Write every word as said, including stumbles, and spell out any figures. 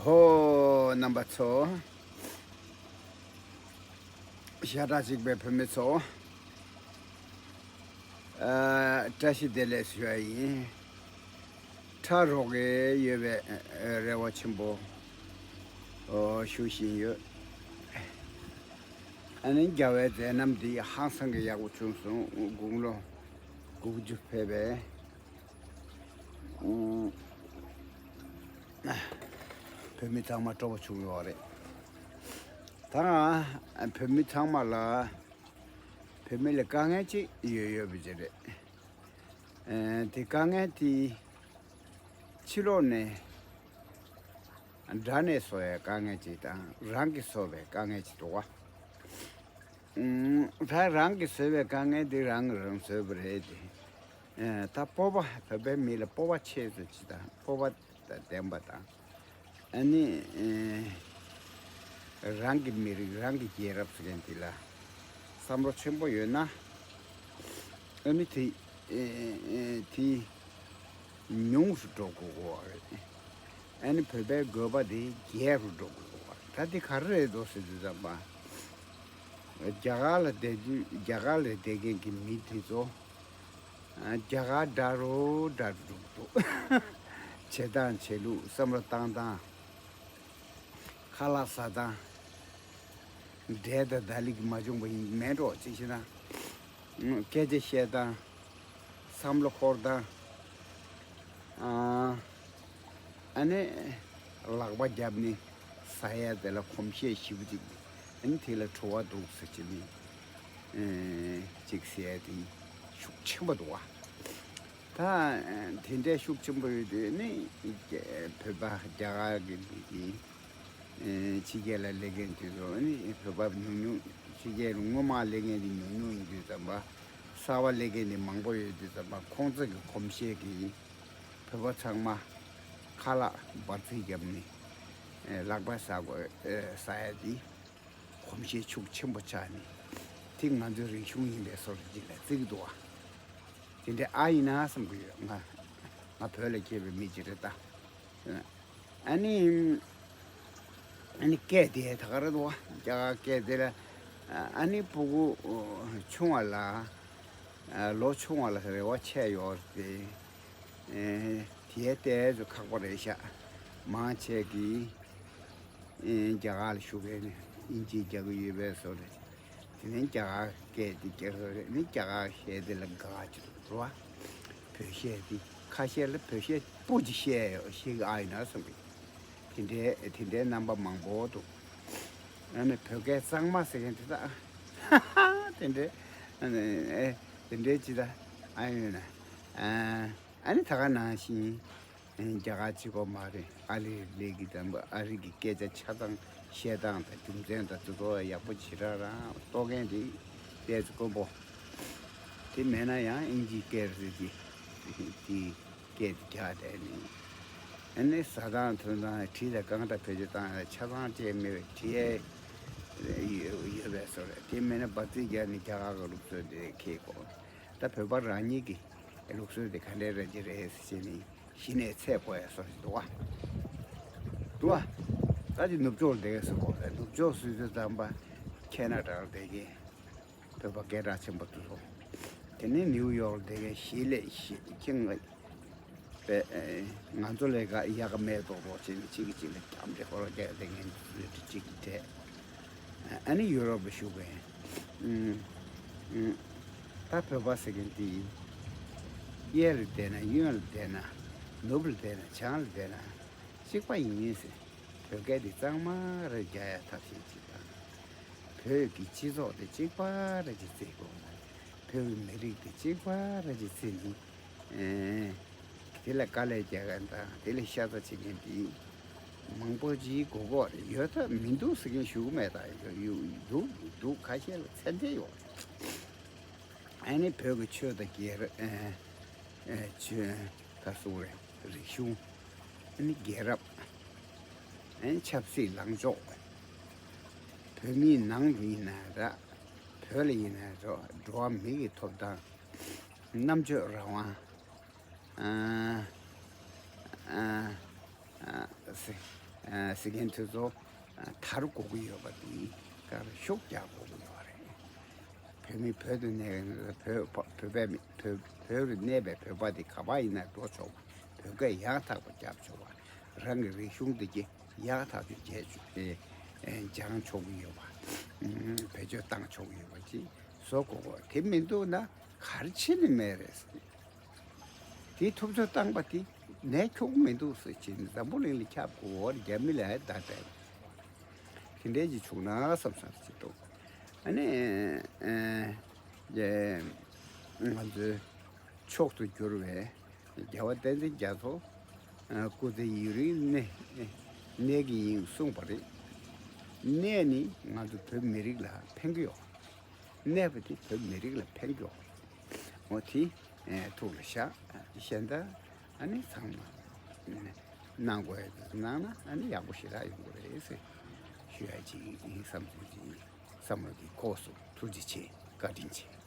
ཧོ། རྣམ་པ་ཚོ། ཤ་ཁྲག་གཅིག་པའི་བོད་མི་ཚོ། ཨ། བཀྲ་ཤིས་བདེ་ལེགས་ཞུ་ཡ་ཡིན། ཁྲ་རོག་གི་ཡོད་པའི་རེ་བ་ཆེན་པོ་ཞུ་བཞིན་ཡོད། ཨ་ནི་རྒྱལ་བའི་མཛད་རྣམ་འདི་ཧང་སང་གི་ཡག་པོ་བྱུང་སོང་། དགུང་ལོ་དགུ་བཅུ་ཕེབས་པའི། བོད་མི་ཚང་མ་སྤྲོ་པོ་བྱུང་ཡོད་རེད། ད་ང་བོད་མི་ཚང་མ་ལ། བོད་མི་ལ་དཀའ་ངལ་ཅིག་ཡོད་ཡོད་པ་ཅིག་རེད། ཨ། དེ་དཀའ་ངལ་དེ་ཕྱི་ལོགས་ནས་དགྲ་ནས་བཟོ་བའི་དཀའ་ངལ་ཅིག་དང་རང་གིས་བཟོ་བའི་དཀའ་ངལ་ཅིག་འདུག་བ། ཨུམ། ད་རང་གིས་བཟོས་པའི་དཀའ་ངལ་དེ་རང་གིས་རང་བཟོས་པ་རེད་དེ། ཨ། ད་སྤོབས་པ། བོད་པའི་མི་ལ་སྤོབས་པ་ཆེ་ཙམ་ཅིག་དང་སྤོབས་པ་དང་ལྡན་པ་དང་། ཨ་ནི། ཨེ། རང་གི་མི་རིགས་རང་གི་རྒྱལ་རབས་ཟེར་མཁན་དེ་ལ་བསམ་བློ་ཆེན་པོ་ཡོད་ན། ཨ་ནི་དེ། ཨེ། ཨེ། དེ་ཉུང་རུ་འགྲོ་དགོས་ཀྱི་ཡོད་རེད། ཨ་ནི་བོད་པའི་དགོས་པ་དེ་རྒྱས་རུ་འགྲོ་དགོས་ཀྱི་ཡོད་རེད། ད་དེ་ག་རེ་རེད་འདུག་ཟེར་དུས་ཙམ་པ། རྒྱ་གར་ལ་བསྡད་དུས་རྒྱ་གར་ལ་བསྡད་མཁན་གྱི་མི་དེ་ཚོ། ཨ། རྒྱ་གར་འདྲ་རུ་འདྲ་རུ་འགྲོ་གི་འདུག་བྱེད་སྟངས་བྱེད་ལུགས། བསམ་བློ་བཏང་སྟངས། ཁ་ལག་ཟ་སྟངས། འབྲས་དང་ད་ལི་གི་མ་བྱུང་བ་ཡིན་མེད་འགྲོ་ཅེས་བྱས་ན། སྐད་ཆ་བཤད་སྟངས། བསམ་བློ་འཁོར་སྟངས། ཨ། ཨ་ནི་ལག་པ་བརྒྱབ་ནས་ཟ་ཡ་དེ་ལ་གོམས་གཤིས་ཞེ་པོ་ཅིག་ཨ་ནི་དེ་ལ་བྲོ་བ་འདུག་ཟེར་བྱས་ནས། ཨེ། ཅིག་ཟེར་ཡ་དེ་ཤུགས་ཆེན་པོ་འདུག་བ། ད་དེ་འདྲའི་ཤུགས་ཆེན་པོ་ཡོད་དུས་ནི་བོད་པ་རྒྱ་གར་གྱི་མི་དེ། ཨེ། ཕྱི་རྒྱལ་ལ་སླེབས་མཁན་དེ་ཚོ་ནི་བོད་པ་ཉུང་ཉུང་། ཕྱི་རྒྱལ་ལ་སྔོན་མ་སླེབས་མཁན་དེ་ཉུང་ཉུང་ཡིན་དུས་ཙམ་པ། གསར་པ་སླེབས་མཁན་དེ་མང་པོ་ཡོད་དུས་ཙམ་པ། ཁོང་ཚོ་གི་གོམས་གཤིས་ཀྱིས་བོད་པ་ཚང་མ་ཁ་ལག་འབར་རྩིས་བརྒྱབ་ནས། ཨེ། ལག་པ་ཟ་དགོས། ཨེ། ཟ་ཡ་དེ་གོམས་གཤིས་ཤུགས་ཆེན་པོ་ཆགས་ནས། དེ་ང་ཚོའི་རིག་གཞུང་ཡིན་པའི་བཟོ་འདྲ་ཅིག་ལ་བརྩི་གི་འདུག་བ། དེ་འདྲ་ཨ་ཡིན་ན་བསམ་གི་ཡོད། ང་ང་བོད་ལ་སྐྱེས་པའི་མི་ཅིག་རེད་ད། ཨ་ནི། ཨ་ནི་སྐད་དེ་ད་ག་རེ་འདུག་བ། རྒྱ་གར་སྐད་དེ་ལ། ཨ་ནི་སྤུ་གུ་ཆུང་བ་ལ། ལོ་ཆུང་བ་ལ་རེ་བ་ཆེ་ཡོད་རེད་དེ། ཨེ། དེ་ལྟས་ཚོ་ཁག་པོ་རེད་ཤག་མང་ཆེ་གིས། ཨེ། རྒྱ་གར་ལ་བཞུགས་མཁན་ནི་དབྱིན་ཇི་རྒྱག་གི་ཡོད་པའི་བཟོ་རེད། དེ་ནས་རྒྱ་གར་སྐད་དེ་རྒྱག་གི་རེད། ནི་རྒྱ་གར་གཞས་དེ་ལ་དགའ་གི་འདུག་རེད་བ། བོད་གཞས་དེ་ཁ་ཤས་ལ་བོད་གཞས་སྤུ་ཅིག་བཤད་ཡོད་ཤེས་ཀྱི་ཨ་ཡིན་ན་བསམ་གི། དེ་འདྲའི་དེ་འདྲའི་རྣམ་པ་མང་པོ་འདུག་ཨ་ནི་བོད་སྐད་གཙང་མ་ཟེར་མཁན་དེ་དག་དེ་འདྲའི། ཨ་ནི། ཨེ། དེ་འདྲའི་ཅི་ད་ཨ་ཡོད་ན། ཨ། ཨ་ནི་ད་ག་ནང་བཞིན། ཨ་ནི་རྒྱ་གར་གཅིག་པོ་མ་རེད། ཨ་རི་སླེབས་ཀྱི་དང་པོ་ཨ་རི་གི་སྐད་ཆ་ཆ་ཚང་བཤད་སྟངས་དང་རྒྱུ་མཚན་དང་དེ་ཚོ་ཡག་པོ་ཞེ་དྲག་རང་རྟོགས་མཁན་དེ་ཏོག་ཙམ་དཀོན་པོ། དེ་མེད་ན་ཡང་དབྱིན་ཇིའི་སྐད་རེད་དེ། དེ་སྐད་དེ་རྒྱག་བསྡད་ནས། ཨ་ནི་ཟ་སྟངས་འཐུང་སྟངས་གྲི་དང་རྐང་པ་བེད་སྤྱོད་བཏང་ཡ་ཆ་ཚང་བཅས་མེད་པའི་གྲི་ཡས་ཡོད་པའི་བཟོ་རེད། དེ་མེད་ན་འབར་རྩིས་རྒྱག་ནས་རྒྱ་གར་གི་ལུགས་སྲོལ་དེ་འཁྱེར་དགོས། ད་བོད་པ་རང་ཉིད་ཀྱི་ལུགས་སྲོལ་དེ་ག་འདྲའི་ར་ཅི་རེད་ཟེར་ནས་གཞི་ནས་ཚད་གོ་ཡ་བཟོ་ཞིག་འདུག་བ། འདུག་བ། ད་ཅི་ནུབ་ཕྱོགས་ལ་བསྡད་ཟེར་གོ་རེད། ནུབ་ཕྱོགས་སུ་ཚོད་ཙམ་པ་ཁེ་ན་ཌ་ལ་བསྡད་མཁན་བོད་པ་སྐད་གྲགས་ཆེན་པོ་དེ་ཚོ། དེ་ནས་ནིའུ་ཡོག་ལ་བསྡད་མཁན་གཞིས་ལས་གཞིས་ཁྱེད་ང་པས་ང་ཚོ་ལས་ཀ་ཡག་ག་མེད་མདོག་མདོག་བྱས་ནས་གཅིག་གིས་གཅིག་ལ་འཁྱམ་སྟེ་ཧོ་ལོ་རྒྱག་བསྡད་མཁན་དེ་ཚོ་གཅིག་གིས་བྲེལ། ཨ་ནི་ཡུ་རོབ་ལ་བཞུགས་པའི། ཨུམ། ཨུམ། ད་བོད་པ་ཟེར་མཁན་དེ། གཡས་ལ་བསྡད་ན་གཡོན་ལ་བསྡད་ན། ནུབ་ལ་བསྡད་ན་བྱང་ལ་བསྡད་ན། གཅིག་པ་ཡིན་ཟེར། བོད་སྐད་དེ་གཙང་མ་རེ་རྒྱག་ཡ་ཐབས་ཤེས་གཅིག་དང་། བོད་ཀྱི་སྤྱི་ཚོགས་དེ་གཅིག་པ་རེ་གཅིག་བརྩི་དགོས། བོད་ཀྱི་མི་རིགས་དེ་གཅིག་པ་རེ་གཅིག་བརྩི་ནས། ཨེ། དེ་ལ་དཀའ་ལས་རྒྱག་མཁན་དང་དེ་ལ་ཤ་ཚ་བྱེད་མཁན་དེ་མང་པོ་ཅིག་གོ་གོ་རེད། ཡོད་ཐབས་མི་འདུག་ཟེར་མཁན་ཞུ་གི་མེད། ད་ཡོད་ཡོད་འདུག་འདུག་ཁ་ཤས་ལ་ཚད་འདྲེ་ཡོད་རེད། ཨ་ནི་བོད་ཀྱི་ཆོས་དང་རྒྱལ་རབས། ཨེ། ཨེ། ཆོས་ག་སུ་རེད། རིག་གཞུང་། ཨ་ནི་རྒྱལ་རབས། ཨ་ནི་ཆབ་སྲིད་ལངས་ཕྱོགས། བོད་མིའི་ནང་དུ་ཡིན་ན་ར། བོད་ལ་ཡིན་ན་ར། འགྲོ་བ་མི་གི་ཐོབ་ཐང་། རྣམ་དཔྱོད་རང་དབང་། ཨ། ཨ། ཨ། ཟེར། ཨ་ཟེར་མཁན་དེ་ཚོ་ཨ་དར་དགོས་ཀྱི་ཡོད་པ་དེ་ག་རེ་ཤུགས་རྒྱག་དགོས་ཀྱི་ཡོད་རེད། བོད་མི་བོད་དུ་གནས་པའི་བོད་བོད་པའི་མི་བོད་བོད་རུ་གནས་པའི་བོད་པ་དེ་ག་པར་ཡིན་ན་འགྲོ་ཆོག་པ། བོད་སྐད་ཡག་ཐག་པ་རྒྱབ་ཆོག་པ། རང་གི་རིག་གཞུང་དེ་གི་ཡག་ཐག་ཆོད་བྱས་ཆོག་ཨེ་ཨེ་སྦྱང་ཆོག་གི་ཡོད་པ། ཨུམ་བེད་སྤྱོད་བཏང་ཆོག་གི་ཡོད་པ་ཅིག་བཟོ་དགོས་གོ། དེ་མི་འདུག་ན་ག་རེ་བྱེད་ནི་མེད་རེད། དེ་ཐུབ་ཚོད་བཏང་པ་དེ་ནས་ཁྱོག་མི་འདུག་ཟེར་བྱས་ནས་འཛམ་བུ་གླིང་ལ་ཁྱབ་དགོས་པར་རྒྱ་མི་ལ་ཡང་བརྡ་སྤྲད། དེ་འདྲས་ཅིག་བྱུང་ན་བསམ་བསམ་ཅིག་འདུག་ཨ་ནི་ཨེ་ཨེ་ང་ཚོའི་མཆོག་ཏུ་གྱུར་བའི་རྒྱལ་བ་བསྟན་འཛིན་རྒྱ་མཚོ་ཨ་སྐུ་ཚེ་ཡུན་རིང་གནས་གནས་ཀྱི་ཡིན་གསུངས་པ་རེད། གནས་ནི་ང་ཚོ་བོད་མི་རིགས་ལ་ཕན་གྱི་ཡོད། གནས་པ་དེ་བོད་མི་རིགས་ལ་ཕན་གྱི་ཡོད། འོ་དེ་ཨེ་ཐུགས་ལ་བཞག་གཞན་དག་ཨ་ནི་ཚང་མ་གནང་དགོས་ཡ་དེ་གནང་ན་ཨ་ནི་ཡག་པོ་ཞེ་དྲག་ཡོང་གི་རེད་ཟེར་ཞུ་ཡ་ཅིག་ཡིན་བསམ་ཚུལ་ཅིག་ཡིན། བསམ་བློ་དེ་འཁོར་སོང་། ཐུགས་རྗེ་ཆེ། བཀའ་དྲིན་ཆེ།